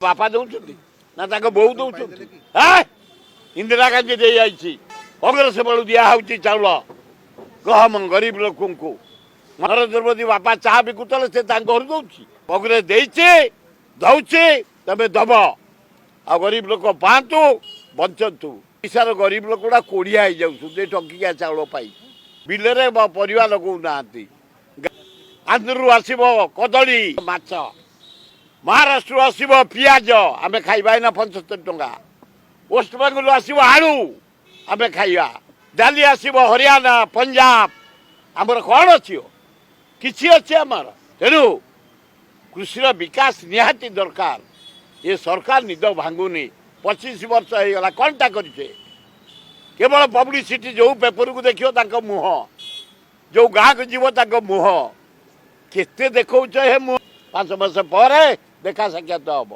ବାପା ଦେଉଛନ୍ତି ନା ତାଙ୍କ ବୋଉ ଦେଉଛନ୍ତି? ହଁ, ଇନ୍ଦିରା ଗାନ୍ଧୀ ଦେଇଯାଇଛି, କଂଗ୍ରେସ ବେଳୁ ଦିଆହେଉଛି ଚାଉଳ ଗହମ ଗରିବ ଲୋକଙ୍କୁ। ନରେନ୍ଦ୍ର ମୋଦି ବାପା ଚାହା ବିକୁଥିଲେ, ସେ ତାଙ୍କ ଘରୁ ଦଉଛି। କଂଗ୍ରେସ ଦେଇଛି, ଦଉଛି, ତମେ ଦବ। ଆଉ ଗରିବ ଲୋକ ପାଆନ୍ତୁ, ବଞ୍ଚନ୍ତୁ। ଓଡ଼ିଶାର ଗରିବ ଲୋକ ଗୁଡ଼ା କୋଡ଼ିଆ ହେଇଯାଉଛନ୍ତି ଏ ଟଙ୍କିକିଆ ଚାଉଳ ପାଇ। ବିଲରେ ପରିବା ଲଗଉନାହାନ୍ତି। ଆନ୍ଧ୍ରରୁ ଆସିବ କଦଳୀ, ମାଛ, ମହାରାଷ୍ଟ୍ରରୁ ଆସିବ ପିଆଜ, ଆମେ ଖାଇବା ଏଇନା 75 ଟଙ୍କା। ୱେଷ୍ଟବେଙ୍ଗଲରୁ ଆସିବ ଆଳୁ, ଆମେ ଖାଇବା। ଡାଲି ଆସିବ ହରିୟାଣା, ପଞ୍ଜାବ। ଆମର କ'ଣ ଅଛି? କିଛି ଅଛି ଆମର? ତେଣୁ କୃଷିର ବିକାଶ ନିହାତି ଦରକାର। ଏ ସରକାର ନିଦ ଭାଙ୍ଗୁନି। 25 ବର୍ଷ ହେଇଗଲା, କ'ଣଟା କରିଛେ? କେବଳ ପବ୍ଲିସିଟି। ଯେଉଁ ପେପରକୁ ଦେଖିବ ତାଙ୍କ ମୁହଁ, ଯେଉଁ ଗାଁକୁ ଯିବ ତାଙ୍କ ମୁହଁ। କେତେ ଦେଖାଉଛ ହେ ମୁହଁ? 5 ବର୍ଷ ପରେ ଦେଖା ସାକ୍ଷାତ ହବ।